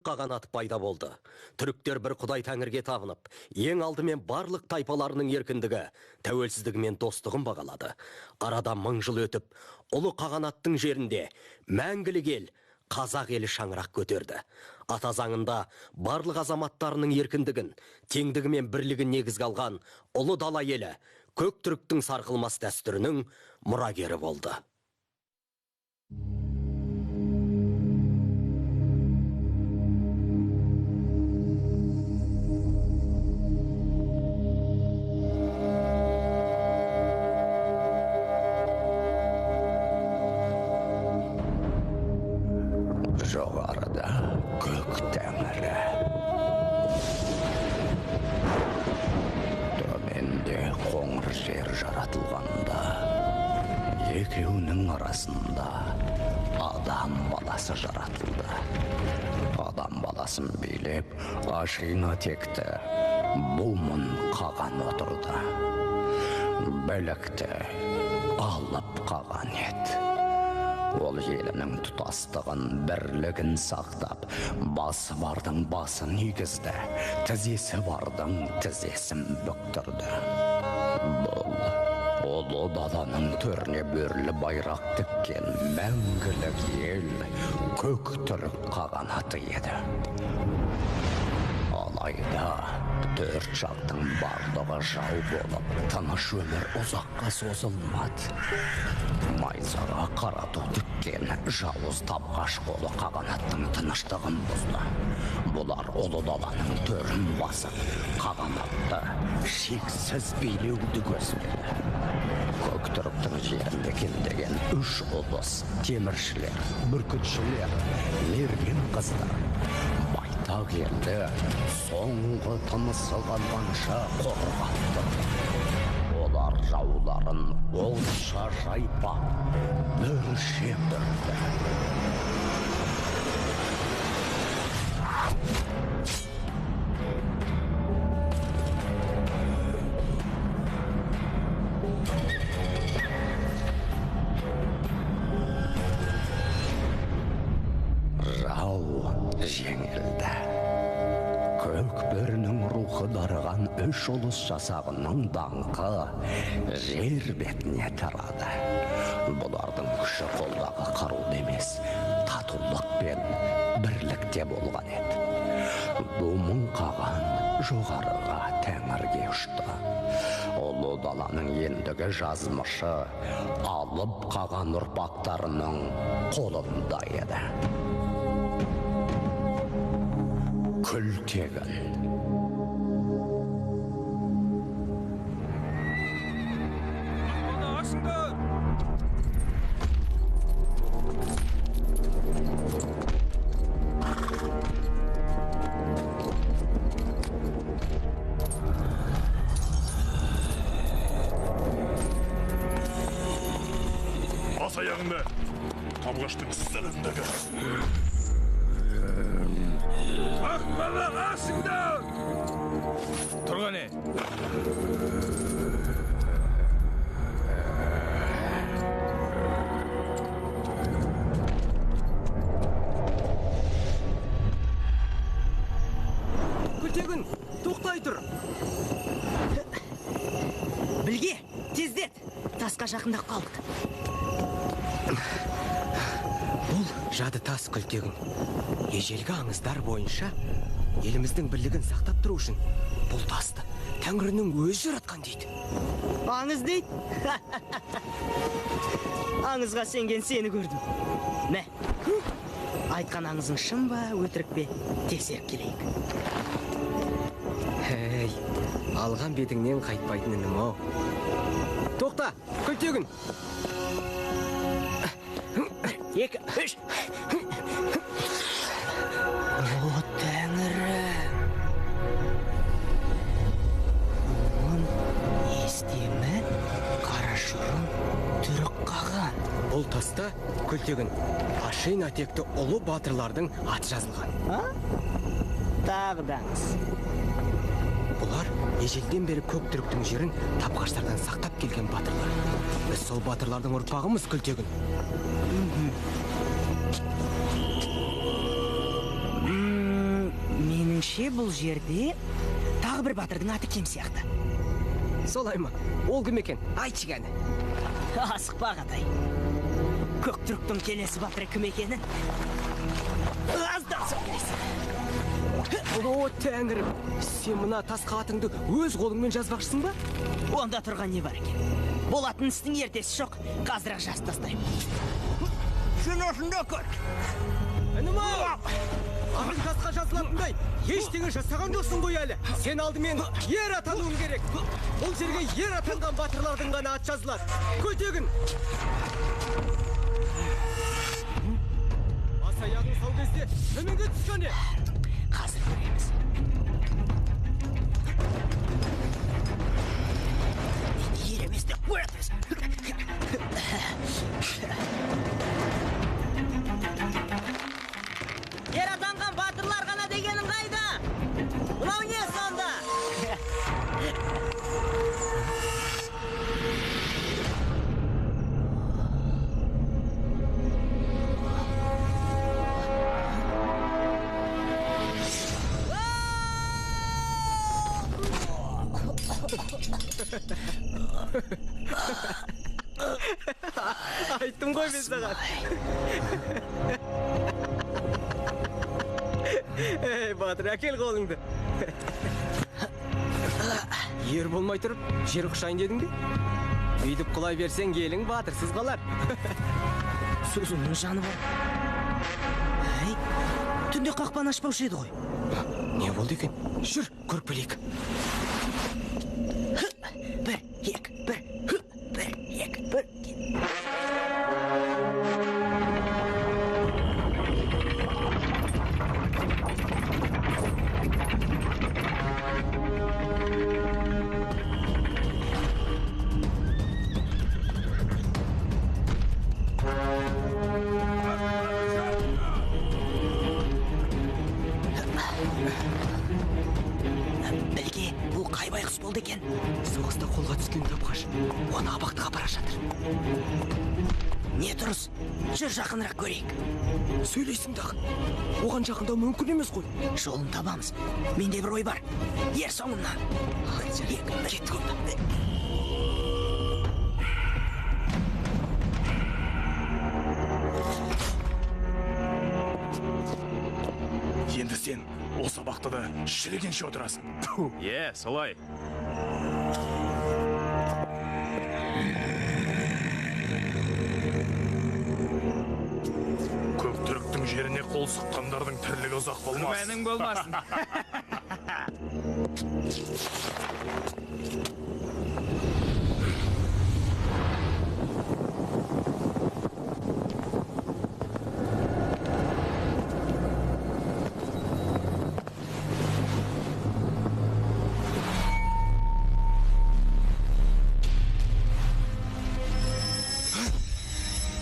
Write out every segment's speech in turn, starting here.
Қағанат пайда болды. Түріктер бір құдай тәңірге табынып, ең алдымен барлық тайпаларының еркіндігі, тәуелсіздігі мен достығын бағалады. Арада 1000 жыл өтіп, ұлы қағанаттың жерінде мәңгілік ел, қазақ елі шаңырақ көтерді. Ата заңында барлық азаматтарының еркіндігін, теңдігі мен бірлігін негізге алған ұлы дала елі көк түріктің сарқылмас дәстүрінің мұрагері болды. Жоғарыда көк тәңірі, төменде қоңыр жер жаратылғанда, екеуінің арасында адам баласы жаратылды. Адам баласын билеп, Ашина текті Бумын қаған отырды. Білікті алып қаған еді. Ол елінің тұтастығын, бірлігін сақтап, басы бардың басын игізді, тізесі бардың тізесін бүктірді. Бұл ұлы даланың төріне бөрілі байрақ тіккен мәңгілік ел көк түрік қағанаты еді. Алайда төрт жақтың барлығы жау болып, тыныш өмір ұзаққа созылмады. Майзаға қарату тіккен жауыз табғаш қолы қағанаттың тыныштығын бұзды. Бұлар ұлы даланың төрін басып, қағанатты шексіз билеуді көздеді. Көк түріктің жерін мекендеген үш ұлыс теміршілер, бүркітшілер, мерген қыздар байтақ елді соңғы тынысы қалғанша қорғап тұрды. Олар жауларын олша жайпап, бүрше бүрді. Жау жеңілді. Көк бөрінің рухы дарыған үш ұлыс жасағының даңқы жер бетіне тарады. Бұлардың күші қолдағы қаруда емес, татулық пен бірлікте болған еді. Бумын қаған жоғарыға тәңірге ұшты. Ұлы даланың ендігі жазмышы алып қаған ұрпақтарының қолында еді. Күлтегін. Бас аяғыңды, табғаштың сілімдігі. Ақбала, ашыңдар! Тұрған е? Күлтегін, тоқтай тұр! Білге, тездет! Тасқа жақындап қалдық. Бұл жады тас, Күлтегін. Ежелгі аңыздар бойынша еліміздің бірлігін сақтап тұру үшін бұл тасты тәңірінің өзі жаратқан дейді. Аңыз дейді? Аңызға сенген сені көрдім. Мә, айтқан аңызың шын ба, өтірік пе, тексеріп келейік. Әй, алған бетіңнен қайтпайтын інім-ау. Тоқта, Күлтегін! 2, 3. О, тәңірі! Оның естемі Қарашұрын түрік қаған. Бұл таста, Күлтегін, Ашина текті ұлы батырлардың аты жазылған. А? Тағы да аңыз. Бұлар ежелден бері көк түріктің жерін тапқаштардан сақтап келген батырлар. Біз сол батырлардың ұрпағымыз, Күлтегін. Меніңше, бұл жерде тағы бір батырдың аты кем сияқты. Солай ма? Ол кім екен? Айтшы кәні. Асықпа, ағатай. Көк түріктің келесі батыры кім екенін аздан соң білесің. О, тәңірім, сен мына тасқа атыңды өз қолыңмен жазбақшысың ба? Онда тұрған не бар екен? Болатын істің ертесі жоқ, қазір-ақ жазып тастаймын. Сен осында көр. Інім-ау! Атың тасқа жазылатындай ештеңе жасаған жоқсың ғой әлі. Сен алдымен ер атануың керек. Бұл жерге ер атанған батырлардың ғана аты жазылады. Күлтегін! Бас аяғың сау кезде төменге түскене. Қазір көреміз. Ер емес деп қояды. Ер атанған батырлар ғана дегенің қайда? Мынау не сонда? Айттым ғой мен саған. Ей, батыр, әкел қолыңды. Ер болмай тұрып, жер құшайын дедің бе? Бүйтіп құлай берсең, елің батырсыз қалар. Сөзіңнің жаны бар. Әй, түнде қақпаны ашпаушы еді ғой. Не болды екен? Жүр, көріп келейік. Бір, екі, бір, бір, екі, бір. Білге, бұл қай байғұс болды екен? Соғыста қолға түскен тапқаш, оны абақтыға апара жатыр. Не тұрыс? Жүр жақынырақ көрейік. Сөйлейсің дағы. Оған жақындау мүмкін емес қой. Жолын табамыз. Менде бір ой бар. Ер соңымнан. Екі, бір. Кеттік онда. Енді сен осы абақтыда шірігенше отырасың. Е, солай. Көк түріктің жеріне қол сұққандардың тірлігі ұзақ болмас. Күмәнің болмасын.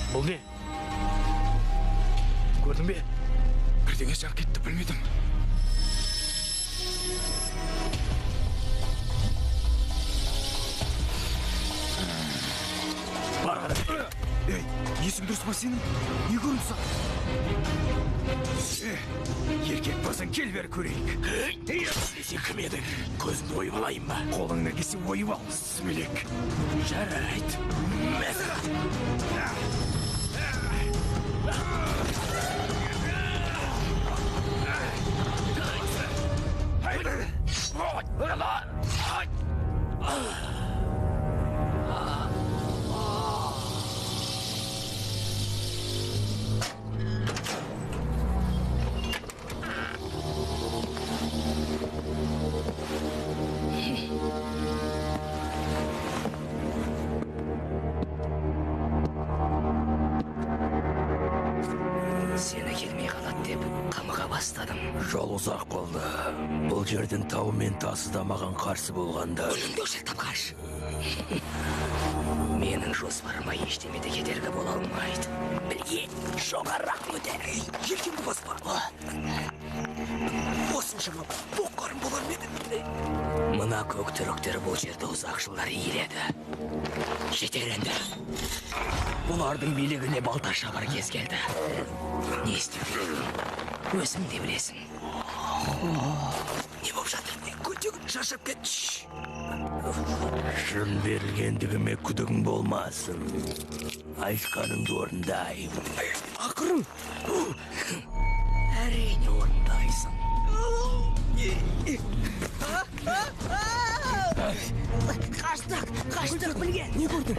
Бұл не? Көрдің бе? Бірдеңе жарқ етті, білмедім. Бар қара. Ей, есің дұрыс па сенің? Не көрінді саған? Еркек болсаң кел бері көрейік. Сен кім едің? Көзіңді ойып алайын ба? Қолыңнан келсе ойып ал, сүмелек. Жарайды. Сені келмей қалады деп қамыға бастадым. Жол ұзақ болды. Бұл жердің тауы мен тасы да маған қарсы болғанда. Үніңді өшір, Тапқаш. Менің жоспарыма ештеме де кедергі бола алмайды. Білге, жоғарырақ көтер. Желкемді баспа. Осыншама боқ қарын болар ма еді? Мына көк түріктер бұл жерді ұзақ жылдар иеледі. Жетер енді. Бұлардың билігіне балта шабар кез келді. Не істеу керек? Өзің де білесің. Шын берілгендігіме күдігің болмасын. Айтқаныңды орындаймын. Ақырын. Әрине орындайсың. Қаштық, қаштық білген. Не көрдің?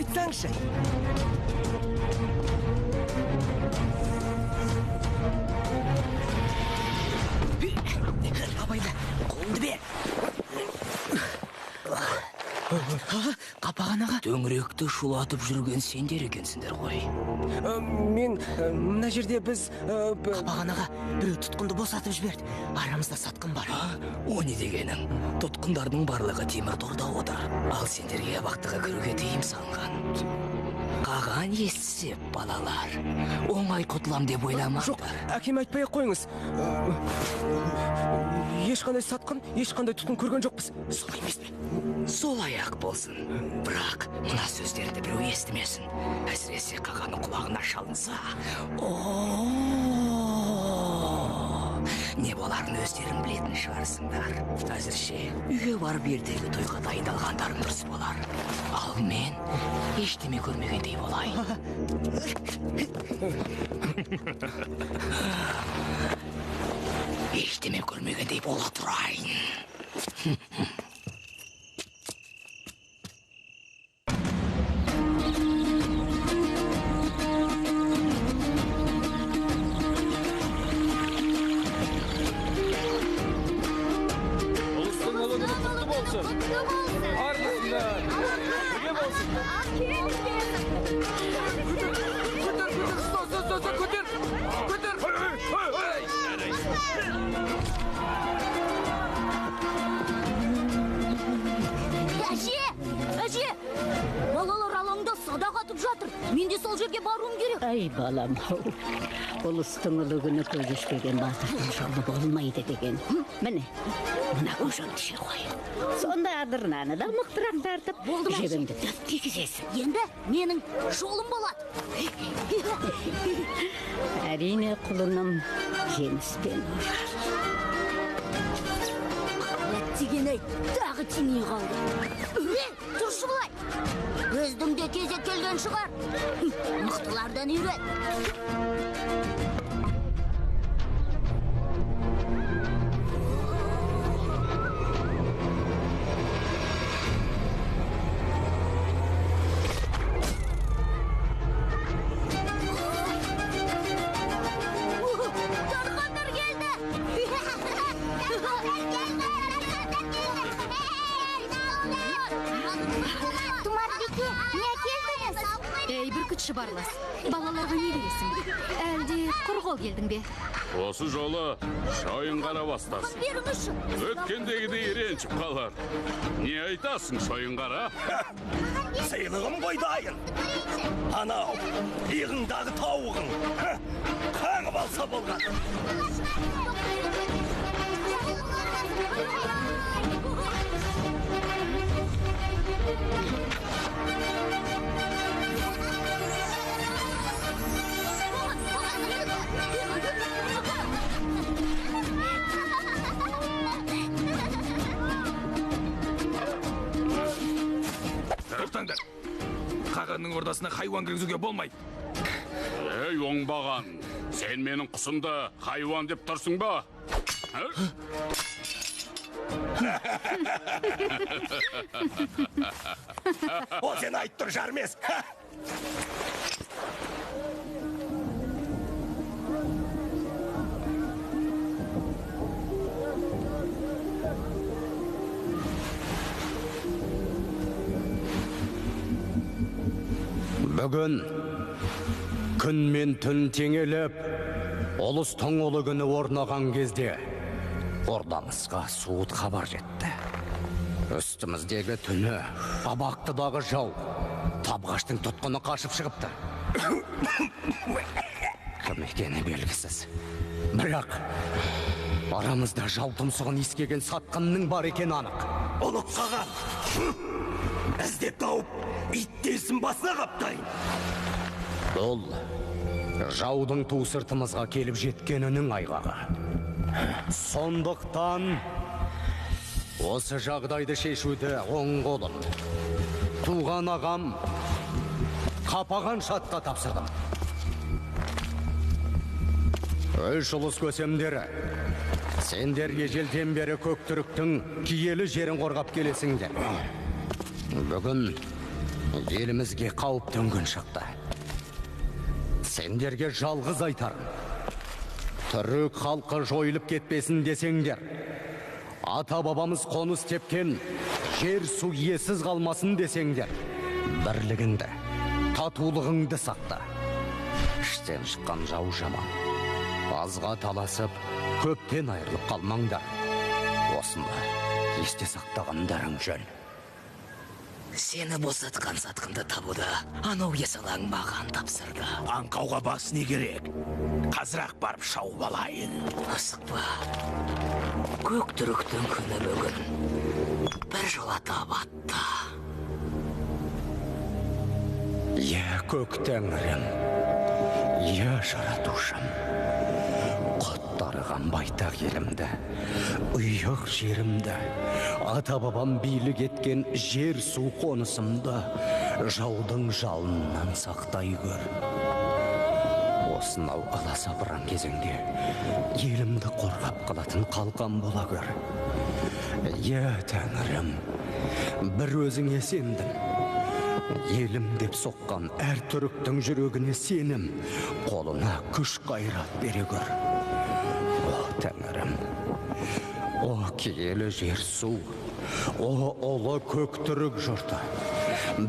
Айтсаңшы. Абайла, қолыңды бер. Қапаған аға. Төңіректі шулатып жүрген сендер екенсіңдер ғой. Мен мына жерде біз... Қапаған аға, біреу тұтқынды босатып жіберді. Арамызда сатқын бар. О не дегенің? Тұтқындардың барлығы темір торда отыр. Ал сендерге абақтыға кіруге тыйым салынған. Қаған естісе, балалар, оңай құтылам деп ойламаңдар. Жоқ, әкем айтпай ақ қойыңыз. Ешқандай сатқын, ешқандай тұтқын көрген жоқпыз. Солай емес пе? Солай-ақ болсын. Бірақ мына сөздерді біреу естімесін. Әсіресе қағанның құлағына шалынса. Не боларын өздерің білетін шығарсыңдар. Әзірше үйге барып ертеңгі тойға дайындалғандарың дұрыс болар. Ал мен ештеме көрмегендей болайын. Ештеме көрмегендей бола тұрайын. Ай балам, ұлыстың ұлы күні көз ішпеген батырдың жолы болмайды деген. Міне, мына көжеңді іше қой. Сонда адырнаны да мықтырақ тартып, жебеңді дөп тигізесің. Енді менің жолым болады. Әрине, құлыным жеміспен орар. Әттеген-ай, тағы тимей қалды. Тұршы былай. Біздің де кезек келген шығар. Мықтылардан үйрен. Тархандар келді! Тархандар келді! Тархандар келді! Тұмарбике, не әкелдіңіз? Ей, бүркітші барлас, балаларға не бересің? Әлде құр қол келдің бе? Осы жолы шойынқара бастасын. Беріңізші. Өткендегідей ренжіп қалар. Не айтасың, шойынқара? Сыйлығым ғой дайын. Анау, иығыңдағы тауығың. Қағып алса болған. Тоқтаңдар. Қағанның ордасына хайуан кіргізуге болмайды. Ей, оңбаған, сен менің құсымды хайуан деп тұрсың ба? Ол сен айтып тұр жармес. Бүгін күн мен түн теңеліп, ұлыстың ұлы күні орнаған кезде ордамызға суыт хабар жетті. Үстіміздегі түні абақтыдағы жау Табғаштың тұтқыны қашып шығыпты. Кім екені белгісіз. Бірақ арамызда жау тұмсығын иіскеген сатқынның бар екені анық. Ұлық қаған, іздеп тауып, ит терісін басына қаптайын. Бұл жаудың ту сыртымызға келіп жеткенінің айғағы. Сондықтан Осы жағдайды шешуді оң қолым, туған ағам Қапаған шатқа тапсырдым. Үш ұлыс көсемдері, сендер ежелден бері көк түріктің киелі жерін қорғап келесіңдер. Бүгін елімізге қауіп төнген шықты. Сендерге жалғыз айтарым, түрік халқы жойылып кетпесін десеңдер, ата-бабамыз қоныс тепкен жер су иесіз қалмасын десеңдер, бірлігіңді, татулығыңды сақта. Іштен шыққан жау жаман. Азға таласып, көптен айырылып қалмаңдар. Осыны есте сақтағандарың жөн. Сені босатқан сатқынды табуды анау есалаң маған тапсырды. Аңқауға бас не керек? Қазір-ақ барып шауып алайын. Асықпа. Көк түріктің күні бүгін бір жолата батты. Е, көк тәңірім, е, жаратушым, құттарыған байтақ елімді, ұйық жерімді, ата-бабам билік еткен жер су қонысымды жаудың жалынынан сақтай көр. Осынау аласапыран кезеңде елімді қорғап қалатын қалқан бола көр. Е, тәңірім, бір өзіңе сендім. Елім деп соққан әр түріктің жүрегіне сенім, қолына күш қайрат бере көр. О, тәңірім, о, киелі жер су, о, ұлы көк түрік жұрты,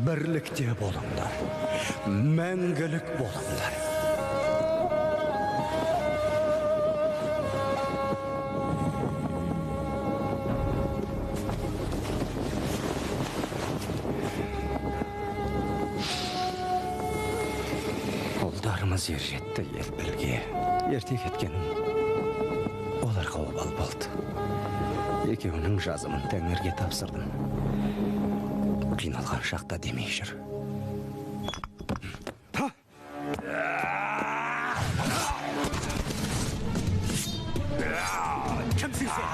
бірлікте болыңдар, мәңгілік болыңдар. Ұлдарымыз ер жетті, ел білге. Ерте кеткенім оларға обал болды. Екеуінің жазымын тәңірге тапсырдым. Қиналған шақта демей жүр. Кімсің сен?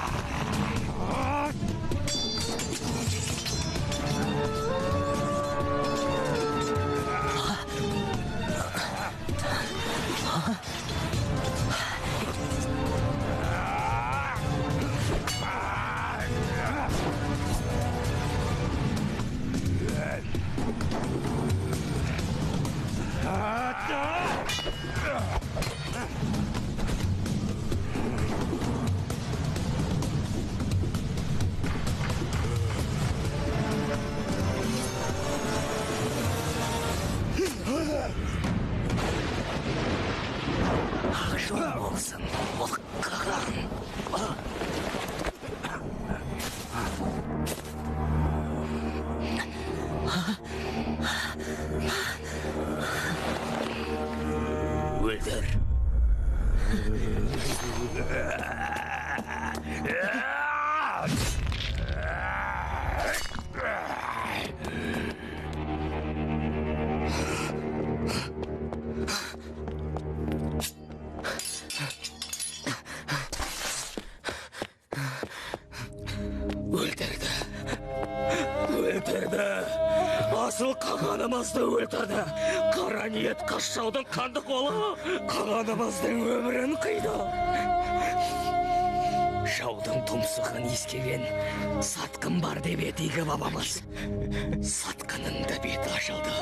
Ақ жол болсын, ұлық қаған. Өлтір. Өлтірді. Өлтірді. Асыл қағанымызды өлтірді. Қара ниет қас жаудың қанды қолы қағанымыздың өмірін қиды. Жаудың тұмсығын иіскеген сатқын бар деп еді игі бабамыз. Сатқынның да беті ашылды.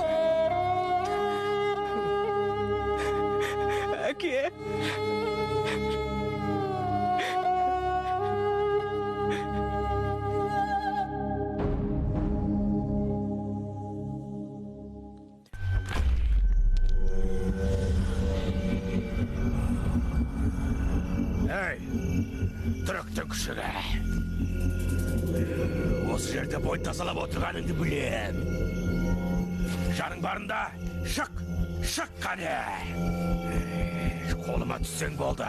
Әке! Ей, түріктің күшігі. Осы жерде бой тасалап отырғаныңды білем. Жаның барында шық, шық қане. Қолыма түссең болды.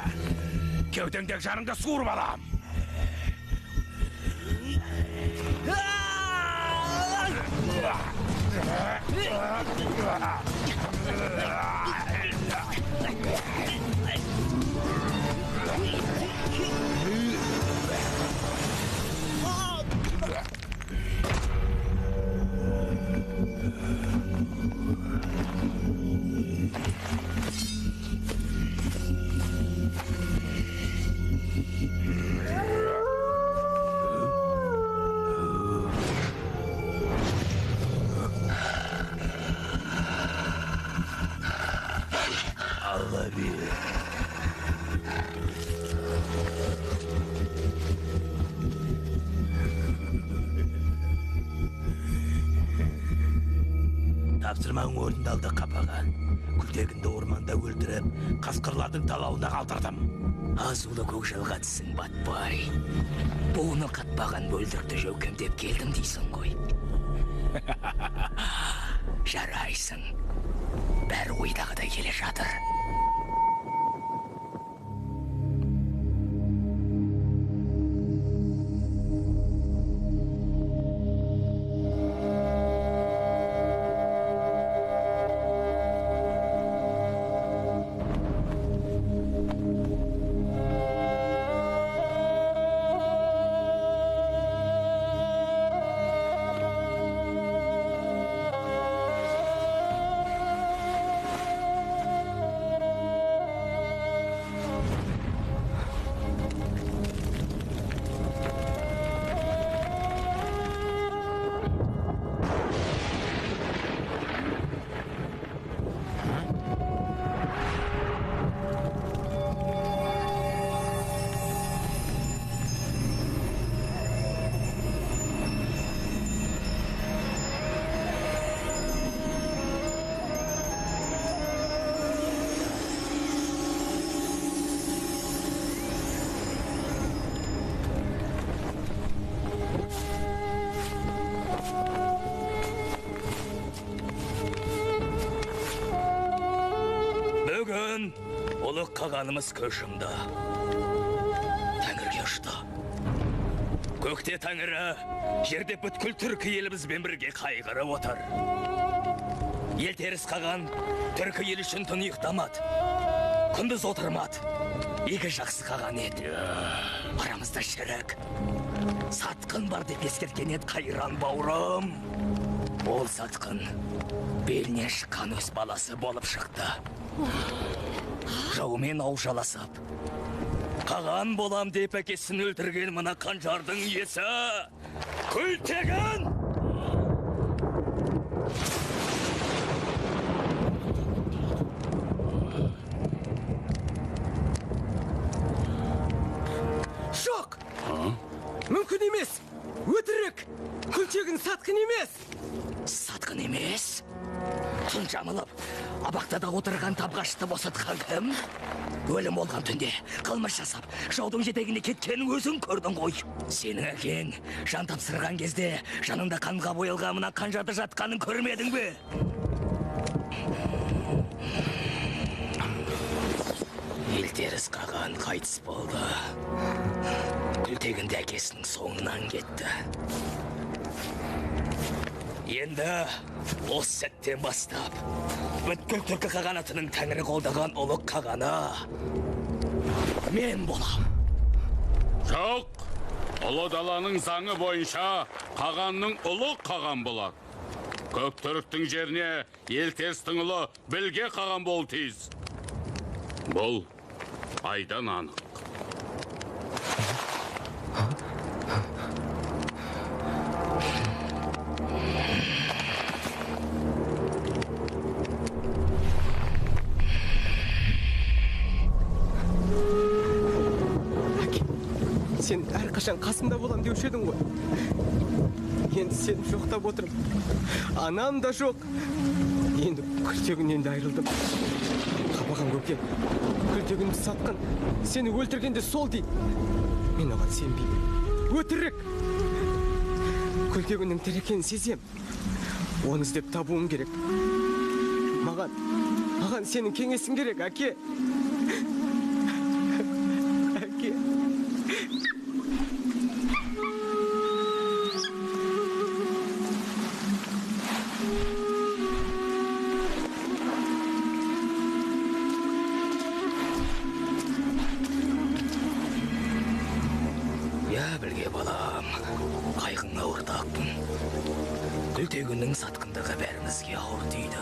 Кеудеңдегі жаныңды суырып алам. Алла бер. Тапсырмаң орындалды, Қапаған. Күлтегінді орманда өлтіріп, қасқырлардың талауына қалдырдым. Азулы көкжалға тісің батпай, буыны қатпаған бөлдірді жөкемдеп келдім дейсің ғой. Жарайсың. Бәрі ойдағыдай келе жатыр. Ұлы қағанымыз көз жұмды. Тәңірге ұшты. Көкте тәңірі, жерде бүткіл түркі елімізбен бірге қайғырып отыр. Елтеріс қаған түркі елі үшін түн ұйықтамады, күндіз отырмады. Игі жақсы қаған еді. Арамызда шірік, сатқын бар деп ескерткен еді қайран бауырым. Ол сатқын беліне шыққан өз баласы болып шықты. Жаумен ау жаласып, қаған болам деп әкесін өлтірген мына қанжардың иесі Күлтегін! Жоқ! Мүмкін емес! Өтірік! Күлтегін сатқын емес! Сатқын емес? Түн жамылып, абақтыда отырған табғашты босатқан кім? Өлім болған түнде қылмыс жасап, жаудың жетегіне кеткенін өзің көрдің ғой. Сенің әкең жан тапсырған кезде жанында қанға боялған мына қанжарды жатқанын көрмедің бе? Елтеріс қаған қайтыс болды. Күлтегін де әкесінің соңынан кетті. Енді осы сәттен бастап бүткіл түркі қағанатының тәңірі қолдаған ұлы қағаны мен болам. Жоқ, ұлы даланың заңы бойынша қағанның ұлы қаған болады. Көк түріктің жеріне Елтерістің ұлы Білге қаған болу тиіс. Бұл айдан анық. Сен әрқашан қасымда болам деуші едің ғой. Енді сені жоқтап отырмын. Анам да жоқ. Енді Күлтегіннен де айырылдым. Қапаған көке, Күлтегінді сатқан, сені өлтірген де сол дейді. Мен оған сенбеймін. Өтірік! Күлтегіннің тірі екенін сезем. Оны іздеп табуым керек. Маған сенің кеңесің керек, әке. Әке. Я Білге балам, қайғыңа ортақпын. Күлтегіннің сатқындығы бәрімізге ауыр тиді.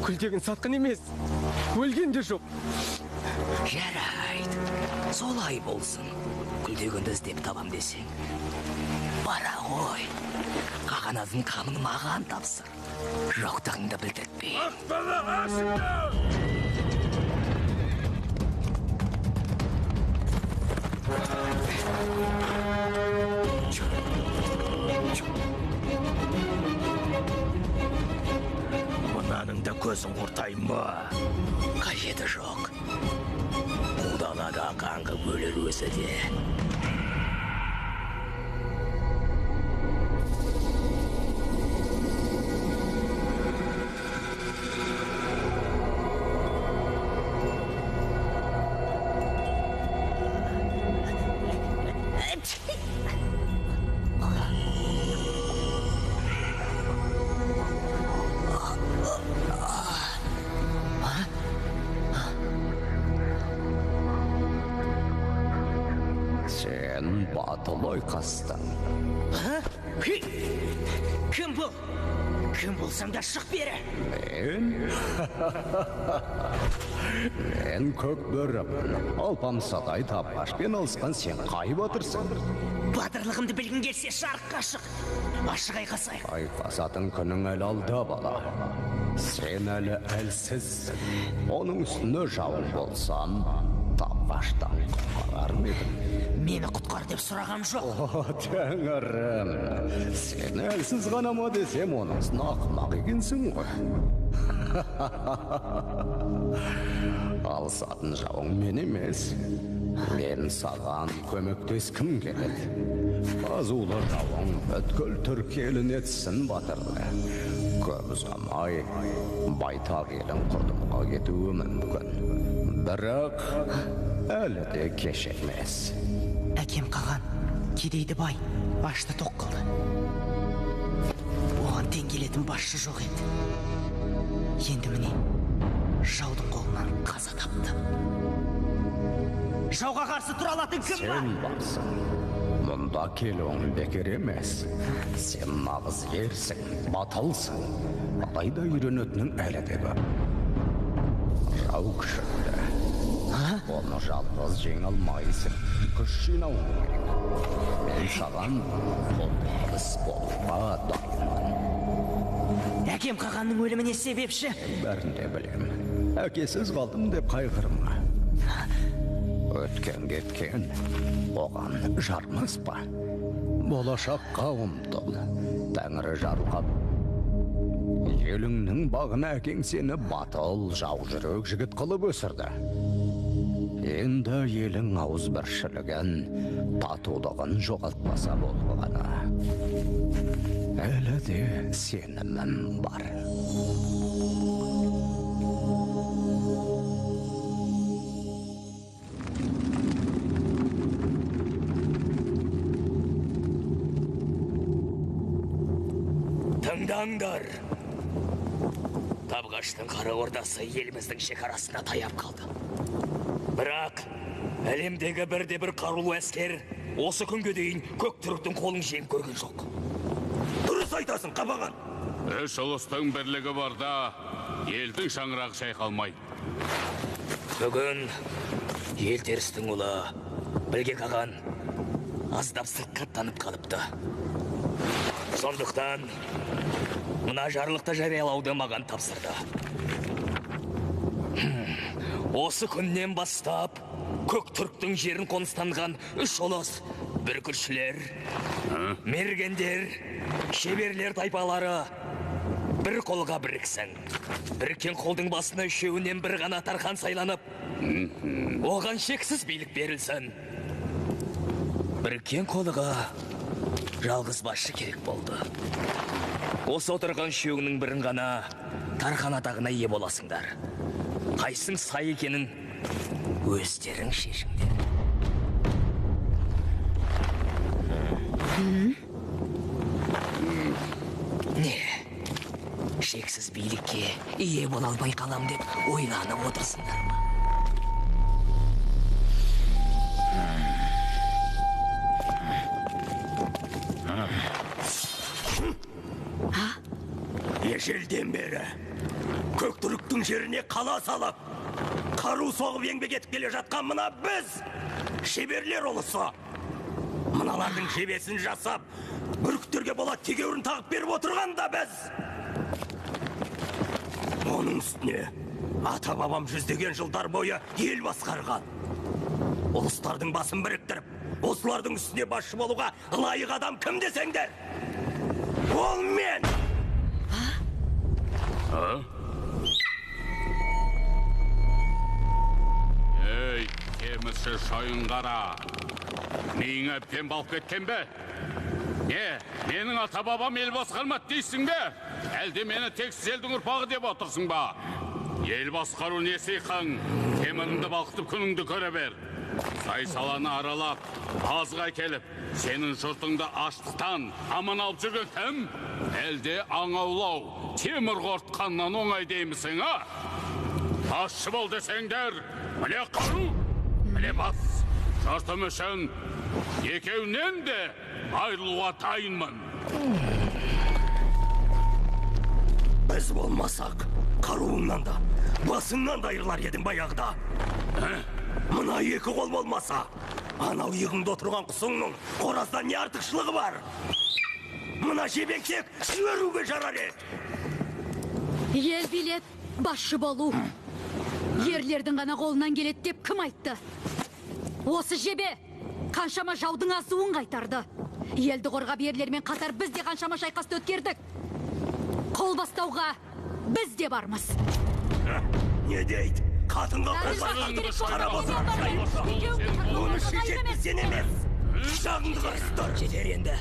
Күлтегін сатқын емес, өлген де жоқ. Жарайды, солай болсын. Күлтегінді іздеп табам десең, бара ғой. Қағанаттың қамын маған тапсыр. Жоқтығыңды білдіртпей. Ақтана ашыңдар! Мынаның да көзін құртайын ба? Қажеті жоқ. Қудалады қаңғып өлер өзі де. Сен батыл ойқастың. Кім бұл? Кім болсаң да шық бері. Мен? Мен Көкбөрімін. Алпамсадай табғашпен алысқан сен қай батырсың? Батырлығымды білгің келсе жарыққа шық. Ашық айқасайық. Айқасатын күнің әлі алда, бала. Сен әлі әлсізсің. Оның үстіне жауын болсам, табғаштан құтқарар ма едім? Мені құтқар деп сұрағам жоқ. О, тәңірім, сен әлсіз ғана ма десем, оның үстіне ақымақ екенсің ғой. Алысатын жауың мен емес. Мен саған көмектескім келеді. Азулы жауың бүткіл түркі еліне тісін батырды. Көп ұзамай байтақ елің құрдымға кетуі мүмкін. Бірақ әлі де кеш емес. Әкем қаған, кедейді бай, ашты тоқ қылды. Оған тең келетін басшы жоқ еді. Енді міне, жаудың қолынан қаза тапты. Жауға қарсы тұра алатын кім бар? Сен барсың. Мұнда келуің бекер емес. Сен нағыз ерсің, батылсың. Алайда үйренетінің әлі де көп. Жау күшті. Оны жалғыз жеңе алмайсың. Күш жинауың керек. Мен саған қолғабыс болуға дайынмын. Әкем қағанның өліміне себепші. Бәрін де білем. Әкесіз қалдым деп қайғырма. Өткен кеткен, оған жармаспа. Болашаққа ұмтыл. Тәңірі жарылқап. Еліңнің бағына әкең сені батыл, жаужүрек жігіт қылып өсірді. Енді елің ауызбіршілігін, татулығын жоғалтпаса болғаны. Әлі де сенімім бар. Тыңдаңдар! Табғаштың қара ордасы еліміздің шекарасына таяп қалды. Бірақ әлемдегі бірде-бір қарулы әскер осы күнге дейін көк түріктің қолын жеңіп көрген жоқ. Дұрыс айтасың, Қабаған. Үш ұлыстың бірлігі барда елдің шаңырағы шайқалмайды. Бүгін Елтерістің ұлы Білге қаған аздап сырқаттанып қалыпты. Сондықтан мына жарлықты жариялауды маған тапсырды. Осы күннен бастап көк түріктің жерін қоныстанған үш ұлыс бүркітшілер, мергендер, шеберлер тайпалары бір қолға біріксін. Біріккен қолдың басына үшеуінен бір ғана тархан сайланып, оған шексіз билік берілсін. Біріккен қолға жалғыз басшы керек болды. Осы отырған үшеуінің бірін ғана тархан атағына ие боласыңдар. Қайсың сай екенін өздерің шешіңдер. Не, шексіз билікке ие бола алмай қалам деп ойланып отырсыңдар ма? Ежелден бері көк түріктің жеріне қала салып, Қару соғып еңбек етіп келе жатқан мына біз, шеберлер ұлысы. Мыналардың жебесін жасап, бүркіттерге болат тегеурін тағып беріп отырған да біз. Оның үстіне ата-бабам жүздеген жылдар бойы ел басқарған. Ұлыстардың басын біріктіріп, осылардың үстіне басшы болуға лайық адам кім десеңдер? Ол мен! Ей, темірші шойынқара, миың әбден балып кеткен бе? Не, менің ата-бабам ел басқармады дейсің бе? Әлде мені тексіз елдің ұрпағы деп отырсың ба? Ел басқару не сиқың? Теміріңді балқытып күніңді көре бер. Сай-саланы аралап, азық әкеліп, сенің жұртыңды аштықтан аман алып жүрген кім? Әлде аң аулау, темір қорытқаннан оңай деймісің, а? Басшы бол десеңдер, міне қару, міне бас. Жұртым үшін екеуінен де айырылуға дайынмын. Біз болмасақ, қаруыңнан да, басыңнан да айырылар едің баяғыда. Мына екі қол болмаса, анау иығыңда отырған құсыңның қораздан не артықшылығы бар? Мына жебең тек жіберуге жарар еді. Ел билеп, басшы болу ерлердің ғана қолынан келеді деп кім айтты? Осы жебе қаншама жаудың асуын қайтарды. Елді қорғап ерлермен қатар біз де қаншама шайқасты өткердік. Қол бастауға біз де бармыз. Не дейді? Қатынға қарап отырған жайы. Оны шешетін сен емес. Жағыңды қырыстыр. Жетер енді.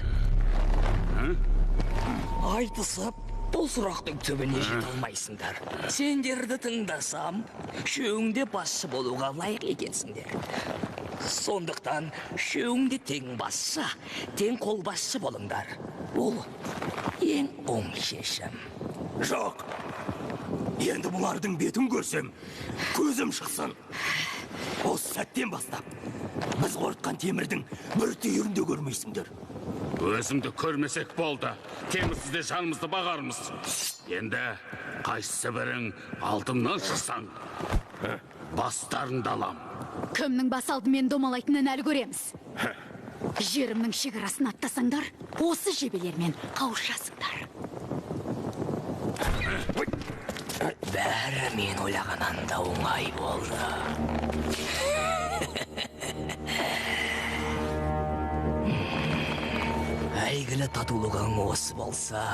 Айтысып, бұл сұрақтың түбіне жете алмайсыңдар. Сендерді тыңдасам, үшеуің де басшы болуға лайық екенсіңдер. Сондықтан үшеуің де тең басшы, тең қолбасшы болыңдар. Бұл ең оң шешім. Жоқ. Енді бұлардың бетін көрсем, көзім шықсын. Осы сәттен бастап, біз қорытқан темірдің бір түйірін де көрмейсіңдер. Өзімді көрмесек болды. Темірсіз де жанымызды бағармыз. Енді қайсысы бірің алдымнан шықсаң, бастарыңды алам. Кімнің бас алдымен домалайтынын әлі көреміз. Жерімнің шекарасын аттасаңдар, осы жебелермен қауышасыңдар. Бәрі мен ойлағаннан да оңай болды. Әйгілі татулығың осы болса,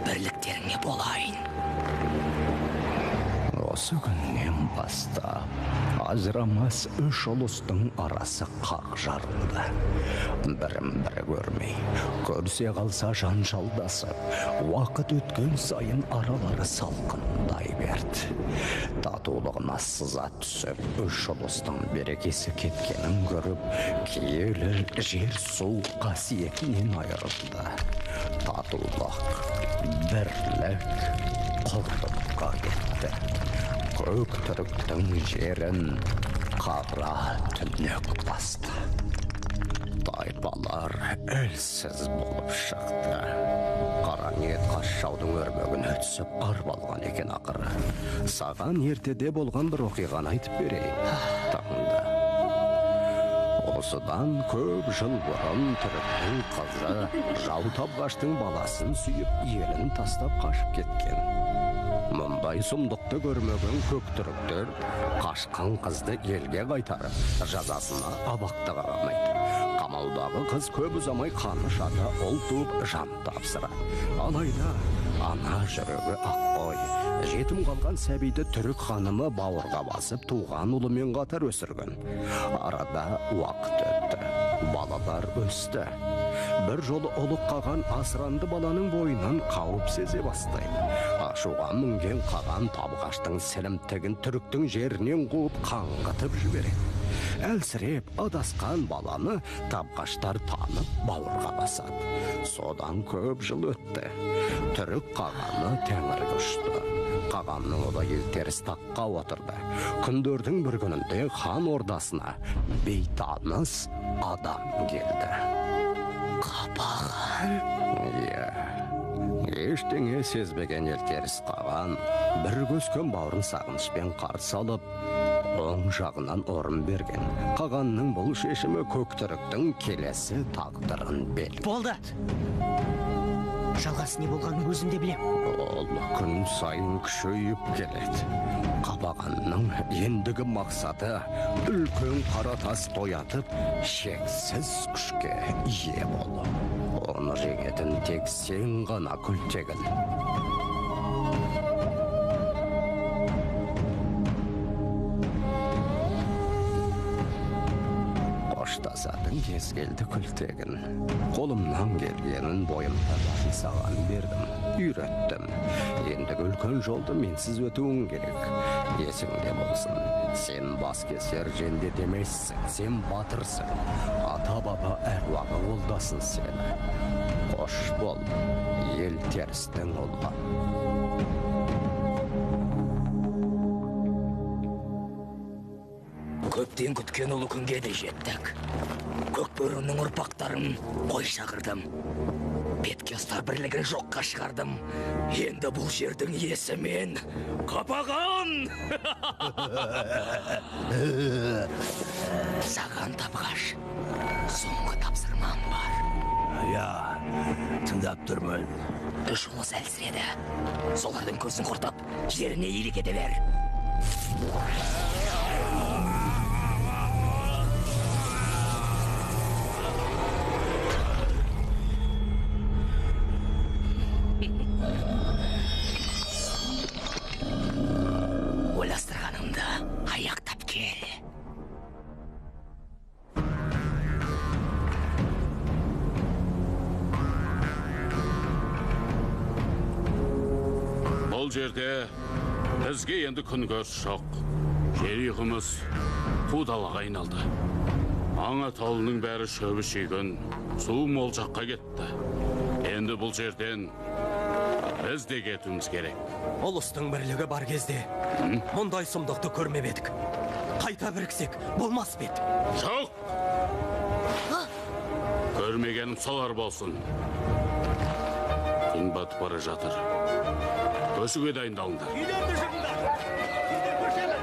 бірліктеріңе болайын. Осы күннен бастап ажырамас үш ұлыстың арасы қақ жарылды. Бірін-бірі көрмей, көрсе қалса жанжалдасып, уақыт өткен сайын аралары салқындай берді. Татулығына сызат түсіп, үш ұлыстың берекесі кеткенін көріп, киелі жер су қасиетінен айырылды. Татулық, бірлік құрдымға кетті. Көк түріктің жерін қара түнек басты. Тайпалар әлсіз болып шықты. Қара ниет қас жаудың өрмегіне түсіп арбалған екен ақыры. Саған ертеде болған бір оқиғаны айтып берейін. Таңда. Осыдан көп жыл бұрын түріктің қызы жау табғаштың баласын сүйіп, елін тастап қашып кеткен. Мұндай сұмдықты көрмеген көк түріктер қашқан қызды елге қайтарып, жазасына абақтыға қамайды. Қамаудағы қыз көп ұзамай қаны шата ұл туып жан тапсырады. Алайда ана жүрегі ақ қой, жетім қалған сәбиді түрік ханымы бауырға басып туған ұлымен қатар өсірген. Арада уақыт өтті, балалар өсті. Бір жолы ұлық қаған асыранды баланың бойынан қауіп сезе бастайды. Ашуға мінген қаған табғаштың сілімтігін түріктің жерінен қуып қаңғытып жібереді. Әлсіреп адасқан баланы табғаштар танып бауырға басады. Содан көп жыл өтті. Түрік қағаны тәңірге ұшты. Қағанның ұлы Елтеріс таққа отырды. Күндердің бір күнінде хан ордасына бейтаныс адам келді. Қапаған? Иә. Ештеңе сезбеген Елтеріс қаған бір көскен бауырын сағынышпен қарсы алып, оң жағынан орын берген. Қағанның бұл шешімі Көктүріктің келесі тағдырын белгіледі. Болды. Жалғасы не болғанын өзім де білем. Ол күн сайын күшейіп келеді. Қабағанның ендігі мақсаты үлкен қара тас тоятып, шексіз күшке ие болу. Оны жеңетін тек сен ғана, Күлтегін. Қоштасатын кез келді, Күлтегін. Қолымнан келгенін, бойымда барын саған бердім, үйреттім. Ендігі үлкен жолды менсіз өтуің керек. Есіңде болсын, сен бас кесер жендет емессің, сен батырсың. Ата-баба әруағы қолдасын сені. Қош бол, Елтерістің ұлы. Көптен күткен ұлы күнге де жеттік. Көкбөрінің ұрпақтарын қой шақырдым. Бетке ұстар бірлігін жоққа шығардым. Енді бұл жердің иесі мен, Қапаған! Саған, Табғаш, соңғы тапсырмам бар. Я, тыңдап тұрмын. Үш ұлыс әлсіреді. Солардың көзін құртып, жеріне иелік ете бер. Ойластырғанымды аяқтап кел. Бұл жерде бізге енді күнкөріс жоқ. Жер ұйқымыз қу далаға айналды. Аң атаулының бәрі шөбі шүйгін, суы мол жаққа кетті. Енді бұл жерден біз де кетуіміз керек. Ұлыстың бірлігі бар кезде мұндай сұмдықты көрмеп едік. Қайта біріксек болмас па еді? Жоқ! Көрмегенім солар болсын. Күн батып бара жатыр. Көшуге дайындалыңдар. Үйлерді жығыңдар! Біздер көшеміз!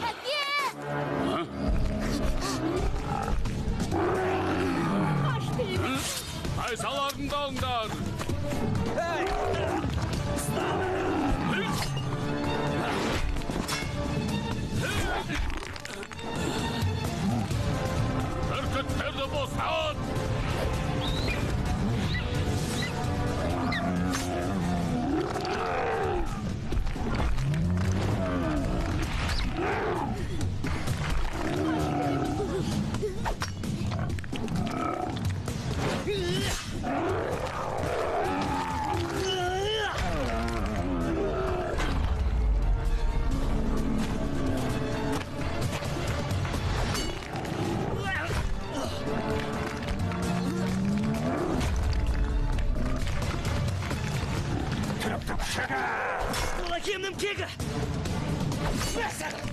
Әке! Айсаларыңды алыңдар! Бүркіттерді босат! Бұл әкемнің кегі! Мә саған!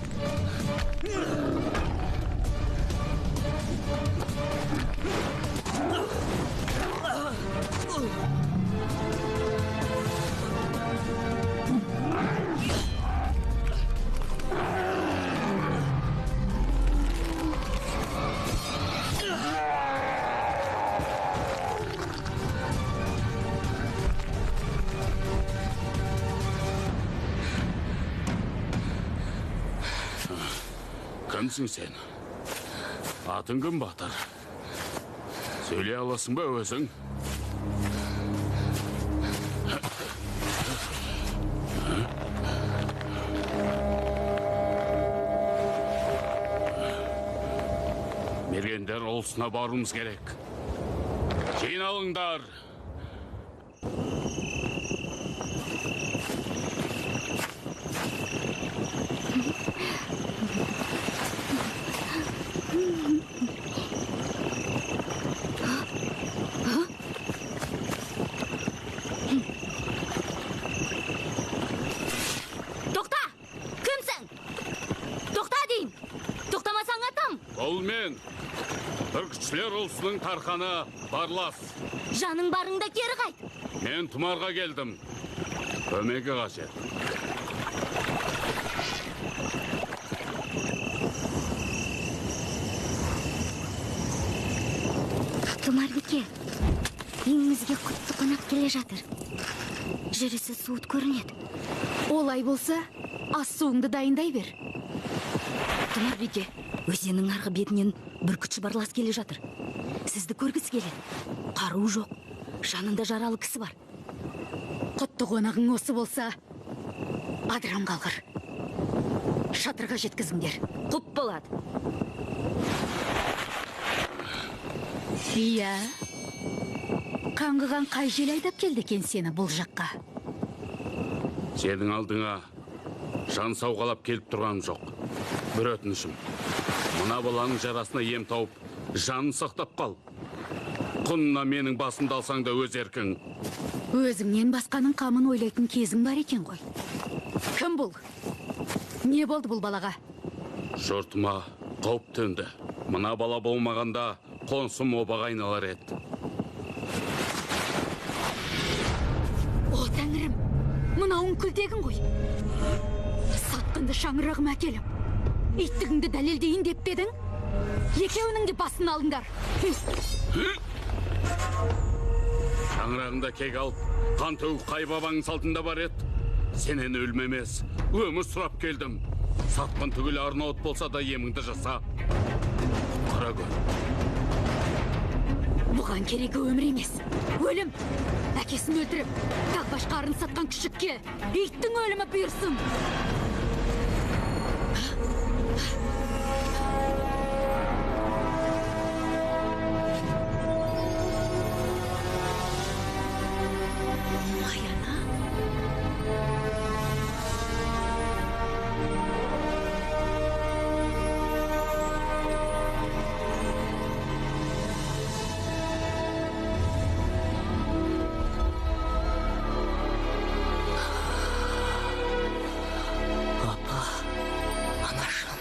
Кімсің сен? Атың кім, батыр? Сөйлей аласың ба өзің? Мергендер ұлысына баруымыз керек. Жиналыңдар! Бұл мен, бүркітшілер ұлысының тарханы Барлас. Жаның барыңда кері қайт. Мен Тұмарға келдім. Көмегі қажет. Тұмарбике, үйімізге құтты қонақ келе жатыр. Жүрісі суыт көрінеді. Олай болса, ас суыңды дайындай бер. Тұмарбике, өзеннің арғы бетінен бүркітші Барлас келе жатыр. Сізді көргісі келеді. Қаруы жоқ, жанында жаралы кісі бар. Құтты қонағың осы болса, адырам қалғыр. Шатырға жеткізіңдер. Құп болады. Иә. Қаңғыған қай жел айдап келді екен сені бұл жаққа? Сенің алдыңа жан сауғалап келіп тұрғаным жоқ. Бір өтінішім. Мына баланың жарасына ем тауып, жанын сақтап қал. Құнына менің басымды алсаң да өз еркің. Өзіңнен басқаның қамын ойлайтын кезің бар екен ғой. Кім бұл? Не болды бұл балаға? Жұртыма қауіп төнді. Мына бала болмағанда қонысым обаға айналар еді. О, тәңірім, мынауың Күлтегін ғой. Сатқынды шаңырағыма әкеліп, иттігіңді дәлелдейін деп пе едің? Екеуінің де басын алыңдар. Шаңырағында кек алып, қан төгіп қай бабаңның салтында бар еді? Сенен өлім емес, өмір сұрап келдім. Сатқын түгіл арнауыт болса да еміңді жаса. Құтқара көр. Бұған керегі өмір емес, өлім. Әкесін өлтіріп, тағбашқа арын сатқан күшікке иттің өлімі бұйырсын. Аяна. Апа, анашым.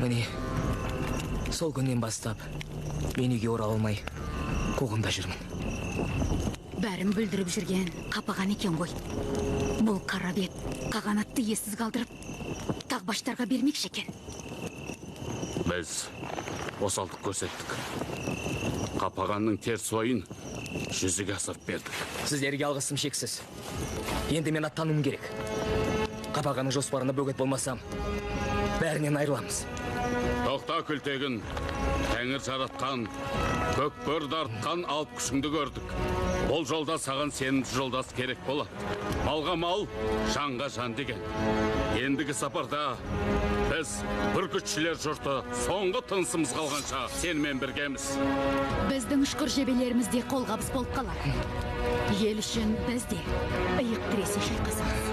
Міне, сол күннен бастап мен үйге орала алмай қуғында жүрмін. Бәрін бүлдіріп жүрген қапаған екен ғой. Бұл қара бет қағанатты иесіз қалдырып, тағбаштарға бермекші екен. Біз осалдық көрсеттік. Қапағанның теріс ойын жүзеге асырып бердік. Сіздерге алғысым шексіз. Енді мен аттануым керек. Қапағанның жоспарына бөгет болмасам, бәрінен айырыламыз. Тоқта, Күлтегін. Тәңір жаратқан, көкбөр тартқан алып күшіңді көрдік. Бұл жолда саған сенімді жолдас керек болады. Малға мал, жанға жан деген. Ендігі сапарда біз бүркітшілер жұрты соңғы тынысымыз қалғанша сенімен біргеміз. Біздің ұшқыр жебелеріміз де қолғабыс болып қалар. Ел үшін біз де иық тіресе шайқасамыз.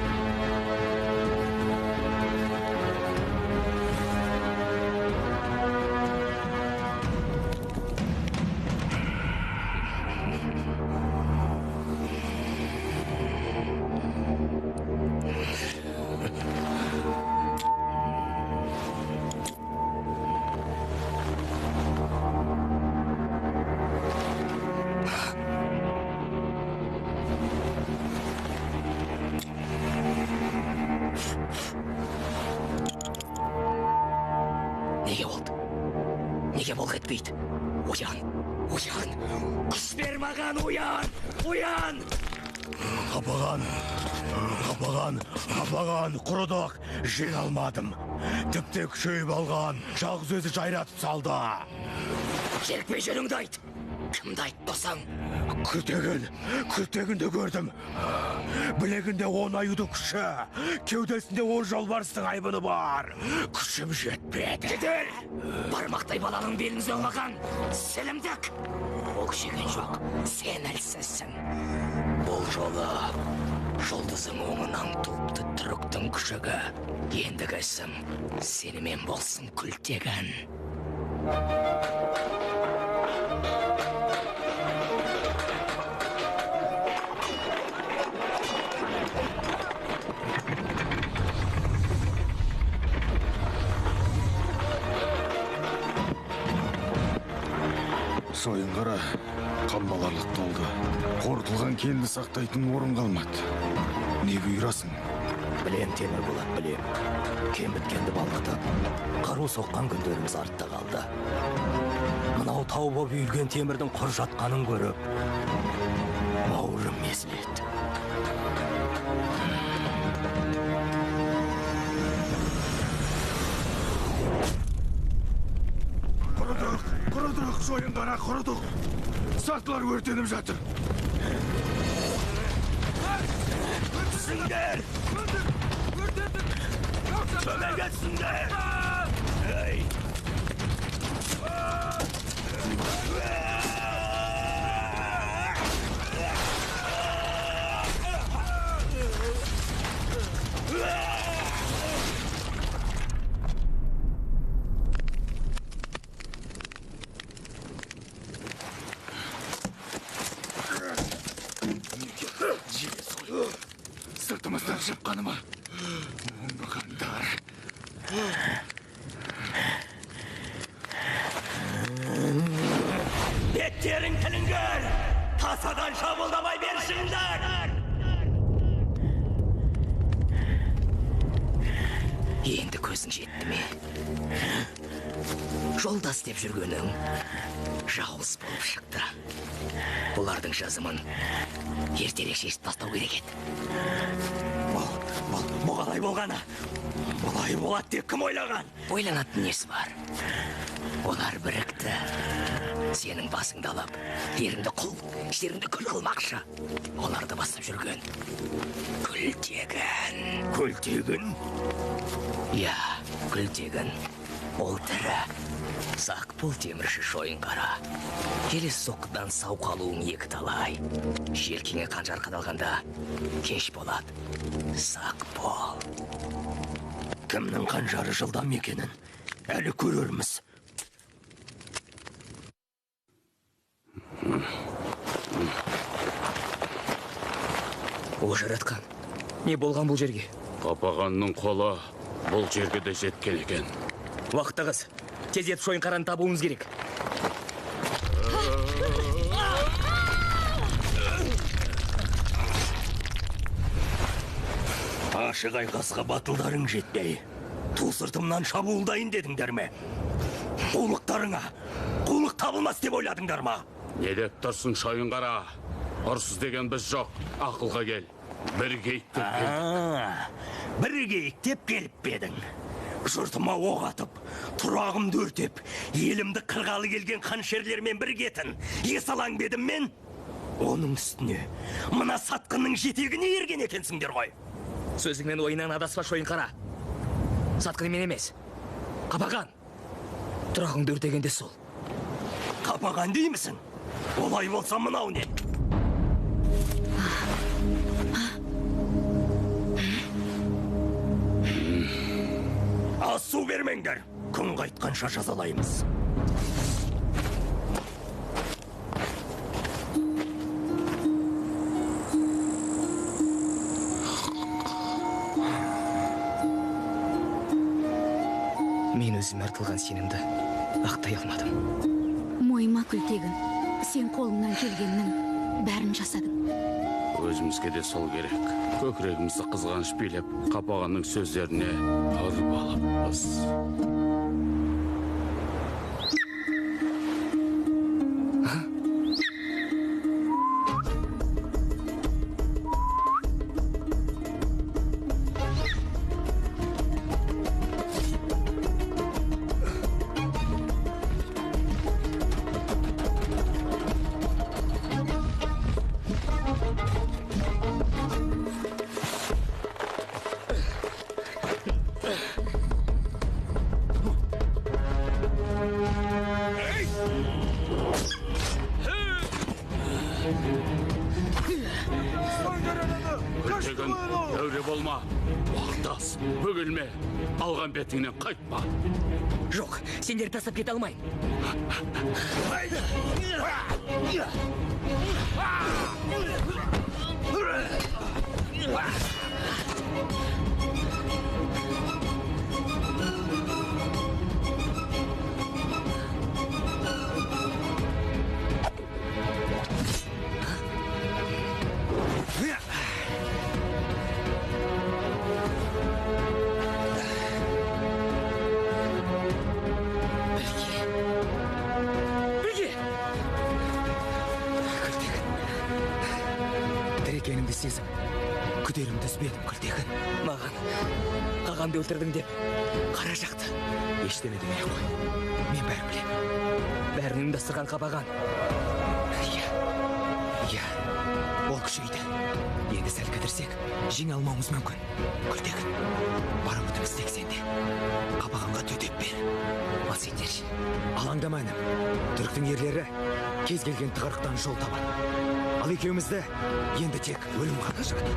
Неге болды? Неге былқ етпейді? Оян, оян, күш бер маған, оян, оян! Қапаған, қапаған, қапаған, құрыдық, жеңе алмадым. Тіпті күшейіп алған, жалғыз өзі жайратып салды. Жерікпей жөніңді айт. Кімді айтпасаң? Күлтегін, Күлтегінді көрдім. Білегінде 10 аюдың күші, кеудесінде 10 жолбарыстың айбыны бар. Күшім жетпеді. Кетер! Бармақтай баланың белін зорлаған сілімдік. Ол күшейген жоқ, сен әлсізсің. Бұл жолы жұлдызың оңынан туыпты түріктің күшігі. Ендігі ісім сенімен болсын, Күлтегін. Шойынқара, қамбаларлық толды. Қорытылған кенді сақтайтын орын қалмады. Не бұйырасың? Білем, Темірболат, білем. Кен біткенді балқытып, қару соққан күндеріміз артта қалды. Мынау тау боп үйілген темірдің құр жатқанын көріп, бауырым езіледі. Құрыдық, құрыдық, Шойынқара, құрыдық. Сатылар өртеніп жатыр. Түсіңдер! Төменге түсіңдер! Ей! Сыртымыздан шыққаны ма? Оңбағандар. Беттерің тілінгір! Тасадан шабуылдамай бершіңдер! Енді көзің жетті ме? Жолдас деп жүргенің жауыз болып шықты. Бұлардың жазымын ертерек шешіп тастау керек еді. Бұл қалай болғаны? Бұлай болады деп кім ойлаған? Ойланатын несі бар? Олар бірікті. Сенің басыңды алып, еріңді құл, жеріңді күл қылмақшы. Оларды бастап жүрген Күлтегін. Күлтегін? Иә, Күлтегін. Ол тірі. Сақ бол, темірші Шойынқара. Келесі соққыдан сау қалуың екі талай. Желкеңе қанжар қадалғанда кеш болады. Сақ бол. Кімнің қанжары жылдам екенін әлі көрерміз. О, жаратқан, не болған бұл жерге? Қапағанның қолы бұл жерге де жеткен екен. Уақыт тығыз. Тездетіп Шойынқараны табуымыз керек. Ашық айқасқа батылдарың жетпей, ту сыртымнан шабуылдайын дедіңдер ме? Қулықтарыңа қулық табылмас деп ойладыңдар ма? Не деп тұрсың, Шойынқара? Ұрсыз деген біз жоқ, ақылға кел. Бір кейіктеп келдік. Бір кейіктеп келіп пе едің? Жұртыма оқ атып, тұрағымды өртеп, елімді қырғалы келген қаншерлермен біргетін есалаң бедім мен? Оның үстіне мына сатқынның жетегіне ерген екенсіңдер ғой. Сөзіңнен ойынан адаспа, Шойынқара. Сатқын мен емес, Қапаған. Тұрағыңды өртеген де сол. Қапаған деймісің? Олай болса мынау не? Аз су бермеңдер, күн қайтқанша жазалаймыз. Мен өзіме артылған сенімді ақтай алмадым. Мойыма, Күлтегін, сен қолыңнан келгеннің бәрін жасадың. Өзімізге де сол керек. Көкірегімізді қызғаныш билеп, Қапағанның сөздеріне арбалыппыз. Күлтегін, әуре болма. Уақыт аз, бөгелме. Алған бетіңнен қайтпа. Жоқ, сендерді тастап кете алмаймын. сезіп, күдерімді үзбедім, Күлтегін. Маған қағанды өлтірдің деп қара жақты. Ештеме демей ақ қой. Мен бәрін білемін. Бәрін ұйымдастырған Қабаған. Иә, иә, ол күшейді. Енді сәл кідірсек, жеңе алмауымыз мүмкін. Күлтегін, бар үмітіміз тек сенде. Қабағанға төтеп бер. Ал сендер ше? Алаңдама, інім. Түріктің ерлері кез келген тығырықтан жол табады. Ал екеумізді енді тек өлім ғана ажыратады.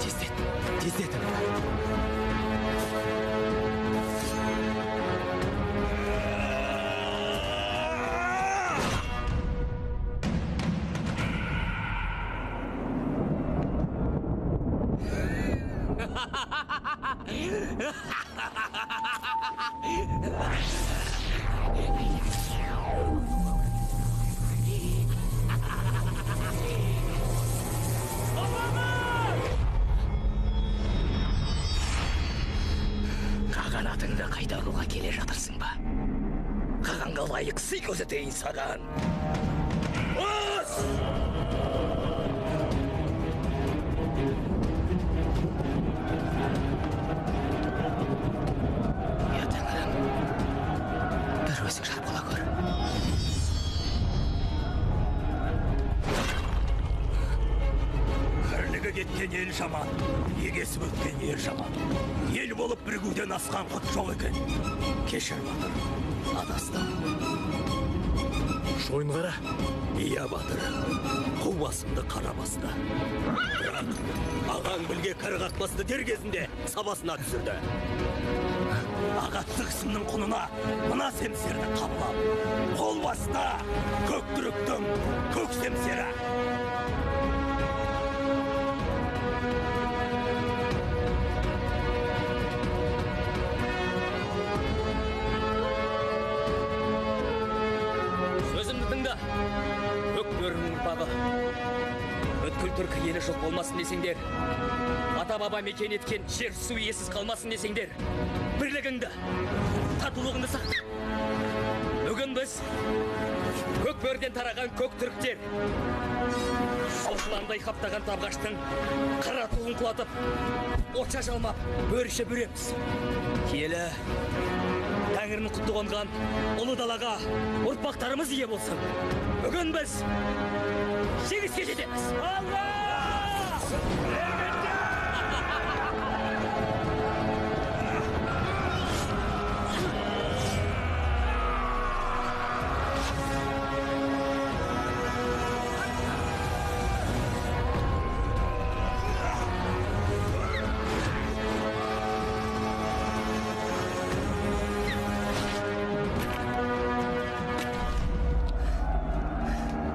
Тездет, тездет, інім. Қаған атыңды қайтаруға келе жатырсың ба? Қағанға лайық сый көрсетейін саған. Ос! Я тәңірім, бір өзің жар бола көр. Бірлігі кеткен ел жаман, егесіп өткен ер жаман. Ел болып бірігуден асқан құт жоқ екен. Кешір, батыр, адастым. Шойынқара. Иә, батыр, қу басымды қара басты. Бірақ ағаң Білге кәрі қақпасты дер кезінде сабасына түсірді. Ағаттық ісімнің құнына мына семсерді қабыл ал. Қол баста көк түріктің көк семсері. Сөзімді тыңда, көк бөрінің ұрпағы. Бүткіл түркі елі жоқ болмасын десеңдер, ата-баба мекен еткен жер су иесіз қалмасын десеңдер, бірлігіңді, татулығыңды сақта. Бүгін біз көк бөріден тараған көк түріктер, жыландай қаптаған табғаштың қара туын құлатып, отша жалмап, бөріше бүреміз. Киелі тәңірінің құтты қонған ұлы далаға ұрпақтарымыз ие болсын. Бүгін біз жеңіске жетеміз. Алла!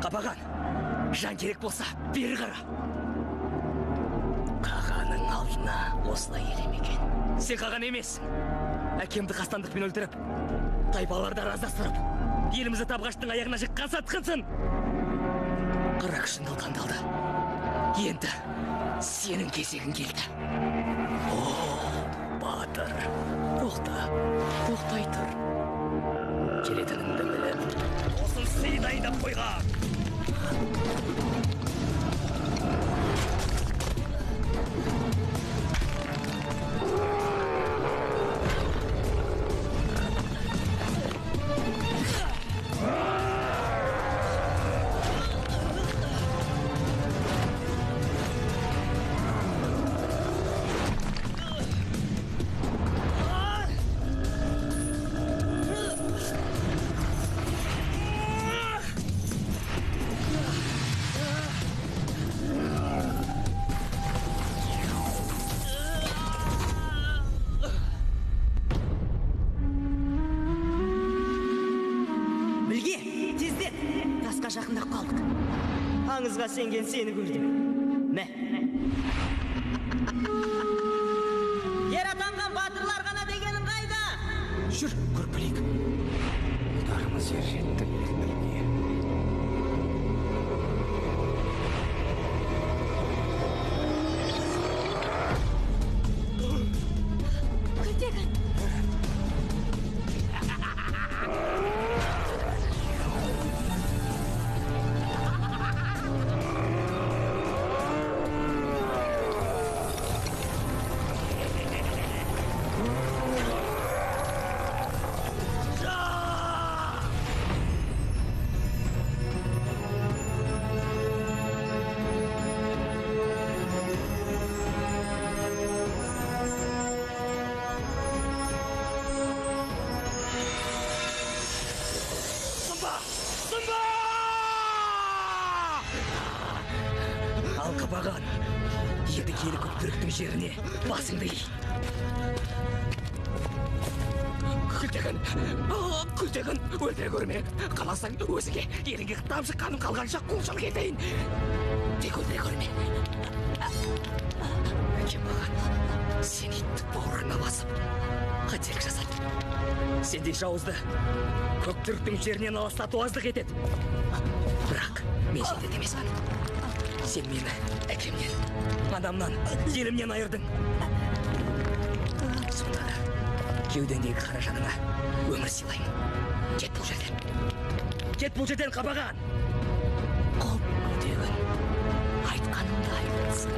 Қабаған, жан керек болса, бері қара. Қағаның алдына осылай келе ме екен? Сен қаған емессің. Әкемді қастандықпен өлтіріп, тайпаларды араздастырып, елімізді табғаштың аяғына жыққан сатқынсың. Қара күшің талқандалды. Енді сенің кезегің келді. О, батыр, тоқта, тоқтай тұр. Келетініңді біліп, тосын сый дайындап қойған. Жақындап қалдық. Аңызға сенген сені көрдім. Мә. Ер атанған батырлар ғана дегенің қайда? Жүр, көріп білейік. Ұлдарымыз ер жетті, ел Білге. Күлтегін! Қабаған, енді киелі көк түріктің жеріне басыңды ий. Күлтегін, Күлтегін, өлтіре көрме. Қаласаң өзіңе, еліңе тамшы қаным қалғанша құлшылық етейін. Тек өлтіре көрме. Әкем маған сен итті бауырыңа басып, қателік жасады. Сендей жауызды көк түріктің жерінен аластату аздық етеді. Бірақ мен жендет емеспін. Сен мені әкемнен, анамнан, елімнен айырдың. Сонда да кеудеңдегі қара жаныңа өмір сыйлаймын. Кет бұл жерден. Кет бұл жерден, Қабаған. Құп, Күлтегін, айтқанымды айтсын.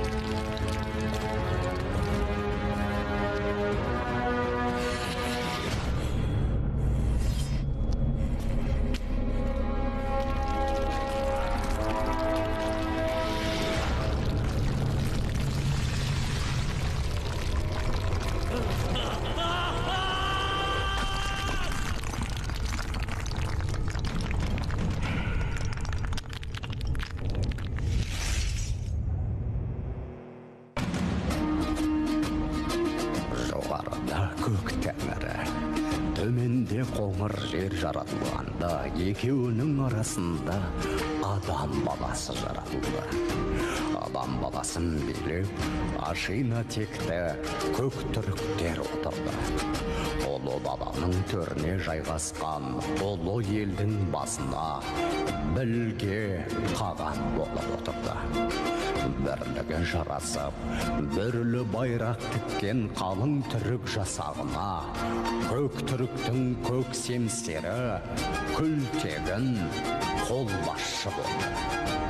Төменде қоңыр жер жаратылғанда, екеуінің арасында адам баласы жаратылды. Адам баласын билеп, Ашина текті көк түріктер отырды. Ұлы даланың төріне жайғасқан ұлы елдің басына Білге қаған болып отырды. Бірлігі жарасып, бүрлі байрақ тіккен қалың түрік жасағына көк түріктің көк семсері Күлтегін қолбасшы болды.